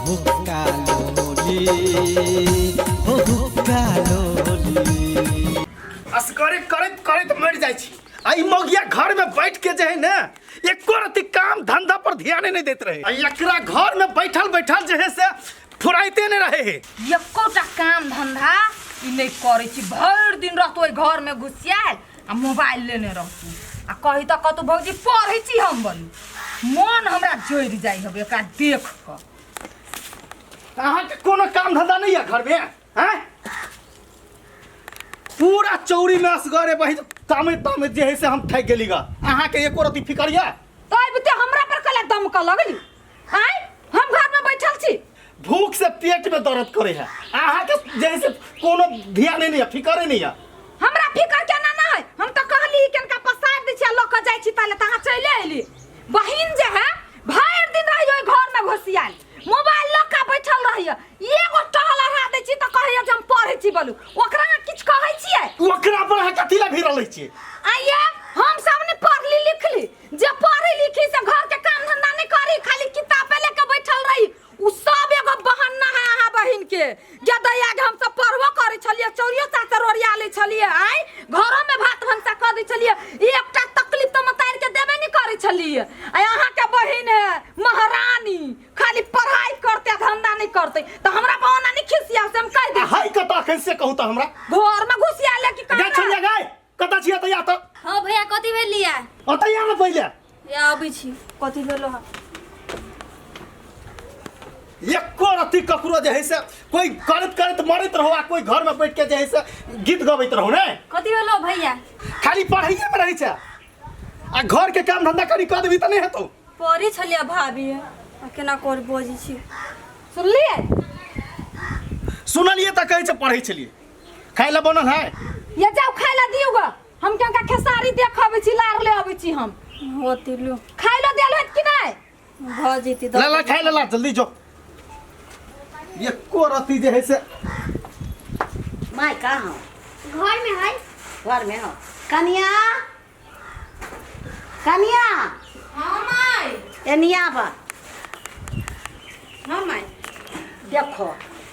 हुक्का लोली, हो हुक्का लोली। असगरे करैत करैत मरि जाइ छी आ ई मौगिया घर में बैठ के जे है ने एको रति काम धंधा पर ध्यान नहीं देत रहे आ एकरा घर में बैठल बैठल जे है से फुराइते नहीं रहे है। एकोटा काम धंधा ई नहि करै छी, भरि दिन रहतौ ओहि घरमे घुसियायल आ मोबाइल लेने रहतौ आ कही तऽ कहतौ भौजी पढ़ै छी हम। बोलू मन हमरा जरि जाइ हबे एकरा देख कऽ। अहाँके कोनो काम धंधा नहीं है घर में हैं? पूरा चौरी में असगरे बही तामे तामे जे है से हम थाकि गेली गा, अहाँके एको रति फिकर यऽ? तो आबिते हमरा पर कला दमकऽ लगली? आँय, हम घर में बैठल छी, भूख से पेट में दर्द करे है, अहाँके जे है से कोनो ध्यान नहीं है, फिकरे नहीं है। हमरा फिकर केना ना है? हम तऽ कहली केनका पसार दै छी आ लऽ कऽ जाइ छी, ताले तऽ अहाँ चलि अयली। बहिन जे है भरि दिन रही ओहि घर में घुसियाल, मोबाइल लऽ कऽ बैठल रहैया। एगो टहल अढ़ा दै छी तऽ कहैया जे हम पढ़ै छी। बोलू, ओकरा अहाँ किछु कहै छियै? ओकरा पर अहाँ कथी लए भिड़ल रहै छियै? आइये हम सब ने पढ़ली लिखली, जे पढ़ी लिखी से घर के काम धंधा नहीं करी, खाली किताबे लेके बैठल रही, उ सब एगो बहाना है अहाँ बहिन के। जे दैया के हम सब पढ़बो करै छलियै, चौरियो चाचर ओरिया लै छलियै, आइ घरो में भात भनसा कऽ दै छलियै, एकटा तकलीफ तऽ मतारि के देबे नहीं करै छलियै। आ अहाँ के बहिन है महारानी, खाली पढ़ाई करते धंधा नहीं करते, तऽ हमरा बहाना नहीं खिसिया से हम कहि दै। हाय कतऽ अखन से कहू तऽ हमरा? घर में घुसिया ले कि गे छलियै गे, कतऽ छियै? तऽ या तऽ। हाँ भैया, कथी भेलियै? ओतऽ या ने पहिले। या अबै छी, कथी भेलो हँ? एको रत्ती ककरो जे है से कोई करैत करैत मरैत रहो आ कोई घर में बैठ के जे है से गीत गबैत रहो ने। कथी भेलो भैया? खाली पढ़ाइए में रहै छै आ घर के काम धंधा करी कऽ देबी तऽ नहि हेतौ। पढ़ै छलियै भाभी, आ केना कर बजै छी? सुनलियै? सुनलियै तऽ कहै छै पढ़ै छलियै। खाय लए बनल है? ये जाओ, खाय ला दियौ ग, हम केनका खेसारी देखबै छी, लार ले अबै छी हम। होती लू। खाय ला देल होत कि नहि? भऽ जेती। ला ला, खाय ला ला जल्दी जो। एको रत्ती जे है से। माय कहाँ हो? घर में है। घर में हो? कनिया, कनिया। हाँ माय। एनिया बा। हाँ माय। देखो,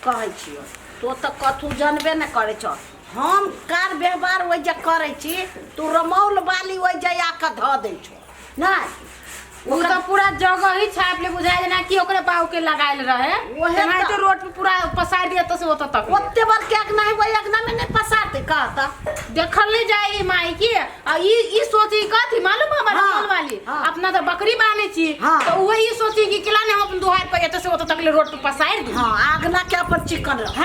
कहै छियो, तो तऽ कथू जानबे ने करै छौ। हम कार व्यवहार ओहि जे करै छी, तू रमौल बाली ओहि जे आके धऽ दै छौ नहि? उ तो पूरा जगह ही छाप ले, बुझाय जेना कि ओकरे बाऊ के लगायल रहे। ओहे तेनाहिते तऽ। रोड पे पूरा पसार दिया तो से ओतऽ तक। ओते बड़ के अगना है, ओहि अगना में नहि पसारतै कहता। देखल नहीं जाए ई माई की आ ई ई सोची कथी मालूम हमर रमौल वाली अपना तो बकरी बाने छी तो वही सोची कि केला ने हम अपन दुहार पर एतऽ से ओतऽ तक ले रोड पे पसार दी। हाँ, अगना के अपन चिकन रख।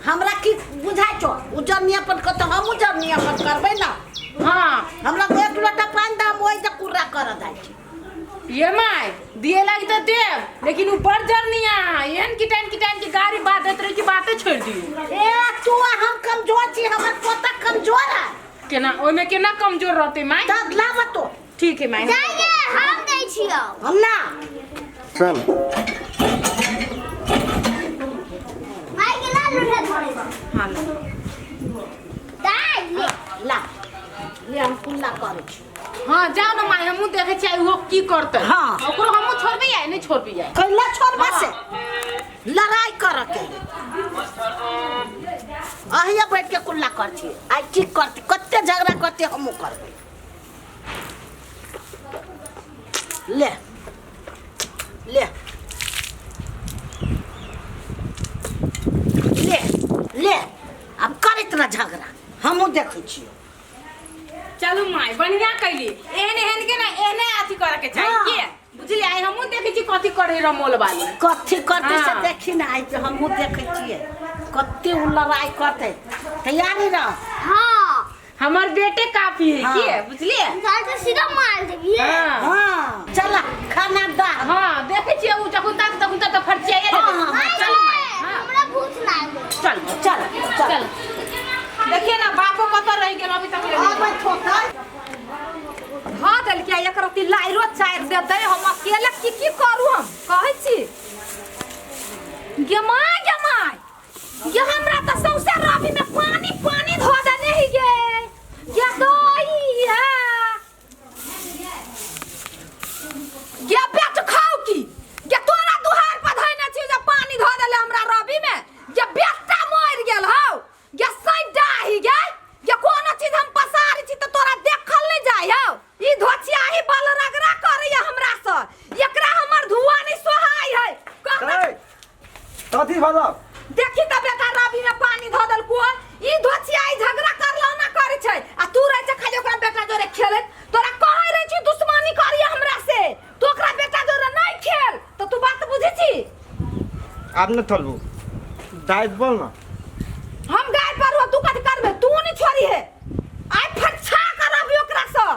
हमरा की बुझाइ छौ, उजर अपन कतऽ, हम उजर अपन करबै ना। हमरा एक लोटा पानि दे, हम ओहि जे कुर्रा करऽ जाइ छी। ये my, दिए लागी तो देव, लेकिन उ बड़ जरनिया एहन किटान किटान के गाड़ी बात देत रही कि बाते छोड़ दियो। ए तू आ हम कमजोर छी, हमर पोता कमजोर है। केना ओइमे केना कमजोर रहते माय? तब लाब तो। ठीक है माय। जाइए, हम दै छियौ। हम ना। चल। माय के ला लोटा धरे। हाँ ला। दाइ ले। ला ले, हम कुल्ला करै छी। हाँ जाओ ना माय, हमहूँ देखे छियै उहो की करतै। ओकरो हमहूँ छोड़बै आइ नहीं छोड़बै आइ। कैला छोड़बा से लड़ाई करऽ के अहिया बैठ के कुल्ला कर छी आइ। की करती, कते झगड़ा करती, हमहूँ करबै। ले ले ले ले, आब करैत ना झगड़ा, हमहूँ देखै छियौ। चलू माय, बढ़िया कैली, एहन एहन के ना एहने अथी करे के चाही। के बुझली, आइ हमहूँ देखै छी कथी करे रमोल वाली। कथी करतै से देखी ना, आइ हमहूँ देखै छियै कते उ लड़ाई करतै। तैयारी रह। हाँ। हमर बेटे काफी है। के बुझलिए? साल तो सीधा मार देबी। हाँ, चल खाना दा। हाँ, देखै छियै उ जखन तक तखन तक तऽ फरचियाइए हाँ, देबै। हाँ, माय चल माय। गे, हमरा भूख लागल। चल चल चल। चल, देखिए ना बापो कतऽ रहि गेल अभी तक ले। आबै थोतै। धऽ देलकै, एक रत्ती लाइरो चारि देतै, हम अकेले की की करू? हम कहै छी गे माय, गे माय गे, हमरा तऽ सौंसे रवि में पानी पानी धऽ देने ही गे। गे दही है गे, पेट खाउ की गे? तोरा दुहार पर धैने छी जे कथी भलक? देखी त बेटा रवि में पानी धऽ देलको। ई धोचियाई झगड़ा करलो ना करे छै आ तू रह छै खाली ओकरा बेटा जोरे खेलैत। तोरा कहै रहै छी दुश्मनी करिए हमरा से, तू ओकरा बेटा जोरे नहीं खेल त तू बात बुझै छी? आब न थलबू दाइ बोल ना। हम गाय पर हो तू कथी करबे? तू नहीं छोड़ी है आइ फच्छा कर रवि ओकरा से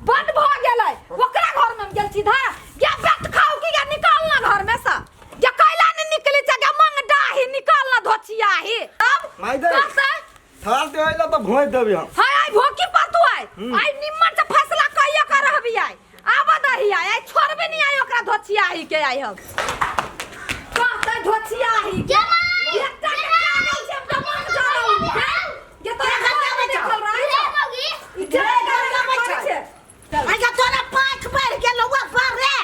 बंद भ गेलै। ओकरा घर में हम गेल सीधा या बेट खाओ की या निकालना घर में से या कैला नहीं निकली छै या मंग डाही निकालना धोचियाही। अब माय दे। कहतै, थाल दे आइला त भोज देबी हम। हाय आइ भोकी पर तू आइ आइ निम्मन से फैसला कहिया कर रहबी आइ आब दही आइ आइ छोड़बे नहीं आइ ओकरा धोचियाही के आइ हम कहतै धोचियाही के एकटा के कागज छै हम तऽ मंग जरौ हैं ये तोरा घर में देखल रहै छौ। ई जे घर में करै छै। अच्छा तोरा पाँच बढ़ गेलौ बाप रे।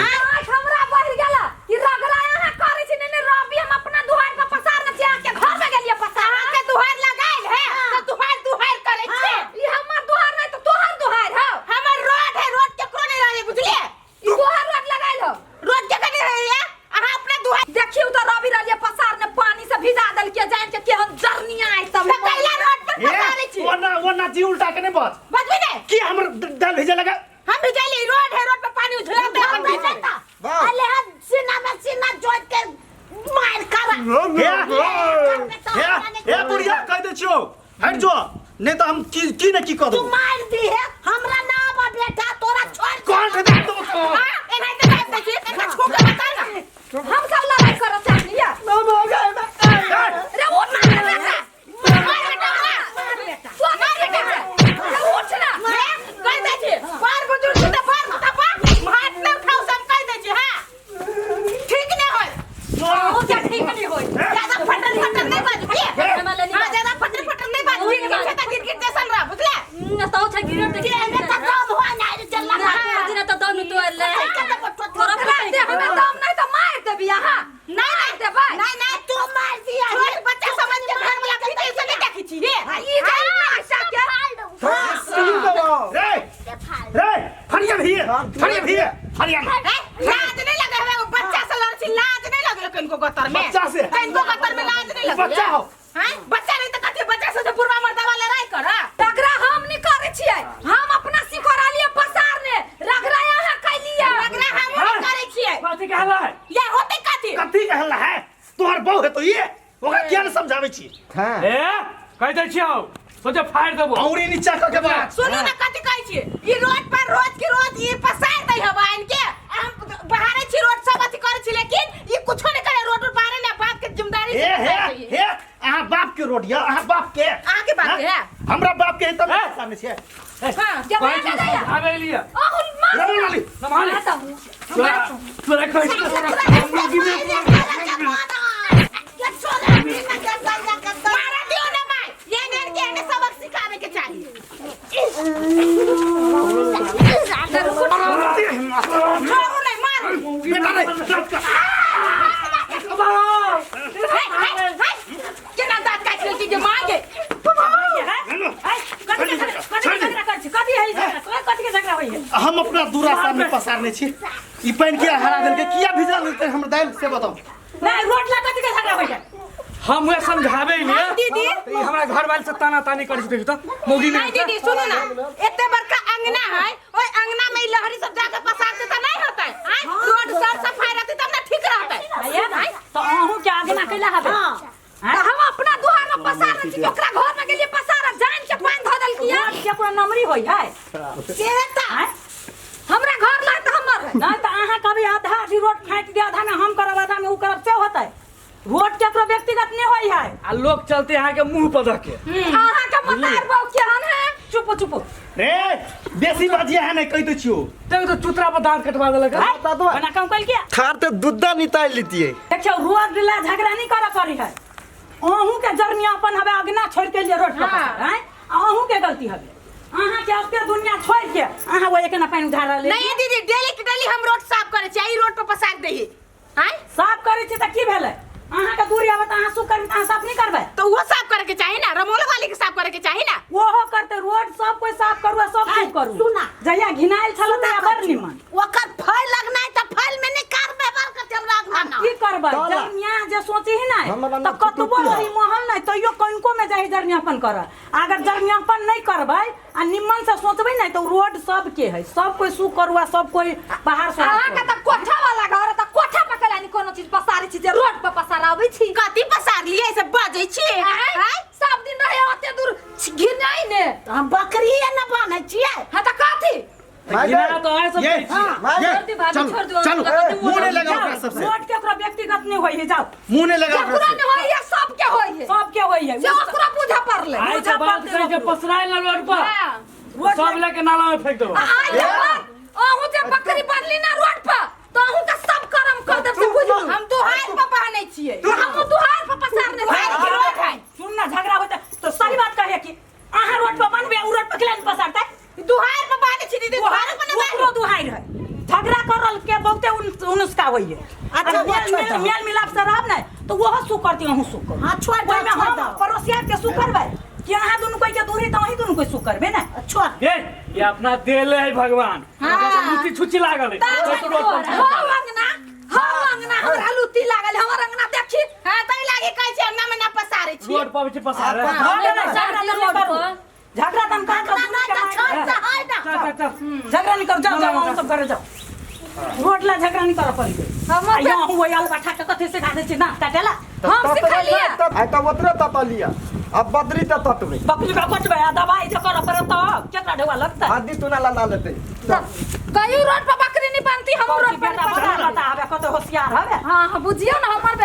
आँख हमरा बढ़ गेला कि रगड़ा अहाँ करै छी। नहीं नहीं रवि हम अपना दुहार पर पसारने छी, अहाँके घर में गेलियै पसार। अहाँके दुहार लगायल है तऽ दुहार दुहार करै छै। ई हमर दुहार नहीं तऽ तोहर दुहार हौ। हमर रोड है, रोड केकरो नहीं रहे बुझलिए? ई तोहर रोड लगायल हौ। रोड केकरो नहीं रहे, अहाँ अपना दुहार। देखियौ तऽ रवि रहलियै पसारने पानी से भिजा देलकै जान के केहन जरनिया आइ तब। तऽ कैला रोड पर पसारै छी? ओना ओना जी उल्टा के नहीं बच। बजबी नहीं की हमर दाल भेजे लगा? हम भिजैली रोड है, रोड पर पानी उझलते अपन भिजै। अले हम सीना में सीना जोड़ के मार कर। हे हे हे बुढ़िया कह दे छियो हट जो, नहीं तो हम की की न की कह तू देबो। मार दी है हमरा ना बा बेटा तोरा छोड़ के। कौन दे दे तो हां एनाहिते बात दै छी, एकरा छू के बता ना। हम सब लड़ाई करऽ चाहलियै। रे उठ ना रे बेटा, मार बेटा, मार बेटा, मार बेटा, रे उठ ना। रे कह दै छी बार बुजुर्ग छी तऽ बार तपा हाथ नै उठाउ सब कह दै छी। हां ठीक नै होय। ओ क्या ठीक नहीं होय। ज्यादा फटल फटल नहीं बाजू के। हां ज्यादा फटल फटल नहीं बाजू, गिर गिर छै तऽ गिर गिर जैसन रह बुझले? न तो छै गिरत के एने त दम हो ना रे चल लगा। ना तो दम तो ले तोरा दे हमें दम नहीं तो मार देबी अहाँ। नहीं मार देबै। नहीं नहीं तू मार दिया। छोट बच्चा समझ के घर वाला पीछे से नहीं देखी छी हे। आ ई जाई ना के रे रे फरिया भीए फरिया भीए फरिया। लाज नहीं लगे हवे वो बच्चा से लड़ छी, लाज नहीं लगे कनको गतर में? बच्चा से? कनको गतर में लाज नहीं लगे? बच्चा हो। हैं बच्चा नहीं त कथि बच्चा से जे बुढ़वा मर्दावा लड़ाई कर। रगड़ा हम नहीं करे छियै, हम अपना सिखोरालिए पसारने रगड़ा अहाँ कैलियै। रगड़ा हम नहीं करे छियै। कथी कहला है? या होते कथि? कथी कहला है? तोहर बहू है तो ये ओकरा किया नहीं समझाबै छी? ए कह दै छियौ सोचे फाड़ देबो। औरी नीचा क के बात सुनू ना कथि कहै छी, ई रोड पर रोज के रोज ई पसार दै हवा आनि के, हम बहारै छी रोड सब अथि करै छी, लेकिन ई कुछो नहीं करे रोड पर बहारे ना बाप के जिम्मेदारी हे से हे पसार दै। हे अहाँ बाप के रोड या अहाँ बाप के अहाँ के बाप के है? हमरा बाप के है तब सामने छै। हां के कहै बेटा छी दैया समझाबै लिए। अहुन मार रमण लाली नमाले तोरा तोरा कहै छी मारा दियो ना माय, ये नेन के एने सबक सिखावे के चाही। छोड़ू नहीं मारू। बेटा रे हाय हाय हाय केना दांत काटि लेलकै जे माय गे। कथी है झगड़ा? कथी के झगड़ा होय है? हम अपना दूरा सामने पसारने छी, ई पानि किया हरा देलकै, किया भिजा देलकै हमर दालि से बताउ। नहीं रोड ला कथी के झगड़ा होय है? हम उहे समझाबै लिए दीदी। ई हमरा घर वाले से ताना तानी करै छै देखी त मौगी नहीं दीदी सुनू ना, एते बड़का अंगना है, ओइ अंगना में ई लहरी सब जाके पसारते त नहीं होतै। आय रोड सर सफाई रहतै तब ना ठीक रहतै। भैया तो अहूँ के आगना कैला हबे? तऽ हम अपना दुहार में पसारने छी, ओकरा घर में गेलियै पसार जान के पानि धऽ देलकै। रोड के पूरा नमरी होय है। हमरा घर लग तऽ हमर है। नहीं तो अहाँ कभी आधा आधी रोड फाटि दे, आधा में हम करब आधा में उ करब से होतै। रोड केकरो व्यक्तिगत नहीं होय है। आ लोग चलते अहाँ के मुंह पर धके। अहाँ के मतार बहु केहन है? चुप चुप रे बेसी बाजिया है नहीं कहि दै छियौ। तब तो चुतरा पर दांत कटवा देलक। बना कम कल किया थार ते दुद्दा निताल लेतिए। देखियौ रोड ला झगड़ा नहीं करऽ पड़ी है। अहूँ के जरनिया अपन हवे अगना छोड़ के लिए रोड पर पसार, हैं? अहूँ के गलती हवे। अहाँ के अपने दुनिया छोड़ के अहाँ वो एक ना पानि उधार ले। नहीं दीदी डेली के डेली हम रोड साफ करै छी, ई रोड पर पसार दही। आय साफ करै छी त की भेलै? अहाँ के दूरी आवत अहाँ सुख करबै त अहाँ साफ नहीं करबै? तो वो साफ करे के चाही ना, रमोल वाली के साफ करे के चाही ना। ओहो करते रोड सब कोई साफ करू आ सब चीज करू। सुना। जहिया घिनायल छल तहिया बड़ निमन। ओकर फल लगनाइ त फल में नहीं कार व्यवहार करते हमरा अगना ना। की करबै ताला। जरनिया जे सोची ही नहीं हमरा त ना कतबो फुटुकी रही महल नहीं तैयो कनिको में जाहि जरनियापन कर। अगर जरनियापन नहीं करबै आ निम्मन से सोचबै नहीं तो रोड सबके है, सब कोई सु करुआ, सब कोई बाहर से अहाँ के त कोठा वाला घर है, त कोठा पर कलानी कोनो चीज पसारै छी जे रोड पर पसाराबै छी। कथी पसारलियै से बजै छी? आँय? सब दिन रहे ओते दूर घिनाइ ने। तऽ हम बकरिए ने बान्है छियै। हाँ त कथी? माय घिना तो आए सब ये कहै छियै। माय ये छोड़ दी भाभी, चलू छोड़ दो। चलू, कथी मुंह नहीं लगाओ जाओ, ओकरा सबसे। रोड के ओकरा व्यक्तिगत नहीं होई है, जाओ। मुंह नहीं लगाओ ओकरा जकरा से। ने होई है सबके होई है। सबके होई है। जे ओकरा बुझा पड़ले। आइ के बात कहै छै पसरायल ना रोड पर, हाँ। रोड सब लेके नाला में फेंक देबो। आ आइ के बाद अहूँ जे बकरी बनली ना रोड पर तो अहूँ के सब कर्म कर देब से बुझलू। हम दुहार पर बान्है छियै। हमहूँ दुहार पर पसारने दुहार छियै। के रोड है। सुन ना, झगड़ा होता तो सही बात कहे कि अहाँ रोड पर बनबे, उ रोड पर केला नहीं पसारतै? दुहार पर बान्है छी दीदी, दुहार पर ने ओकरो दुहार है। झगड़ा करल के बहुते उनुस्का होई है। अच्छा, अगर वो छोड़ दो। मेल मिलाप से रहब नहीं तो वह सु करती, अहूँ सु करू। हाँ, छोड़ दो, ओहिमे छोड़ हम दो। पड़ोसिया के सु करबै कि अहाँ दुनू कोई के दूरी तो अहीं दुनू कोई सु करबै ना? छोड़। ये ये अपना देले है भगवान। ओकरा से लुटी छुच्ची लागल है। तो रोड पर हौ अंगना, हौ अंगना हमरा लुत्ती लागल, हमर अंगना देखी। हाँ, तै लागी कहै छै अंगना में ना पसारै छी। रोड पर छै पसारे। हाँ, झगड़ा नहीं करू, झगड़ा तन कहाँ करू? ना तऽ छोड़ दो, है ना। चल चल चल। झगड़ा नहीं करू, जाओ जाओ अहूँ सब घरे जाओ। रोड ला झगड़ा नहीं करऽ पड़ी। हमर आइयो अहूँ वही अलबा ठाक कथी सिखा दै छी ना काटेला? हम सिखलियै। आइ तऽ ओतरे ततलिया, अब बदरी तऽ ततबै। बकरी का कटबै आ दवाई जे करऽ पड़त तब केकरा ढेवा लगतै? आदि तू ना ला लेतै। कहियो रोड पर बकरी नहीं बनती, हम रोड पर बेटा नहीं बता पसारबै। बता हबे कते होशियार हबे। हाँ हाँ बुझियौ ना हमर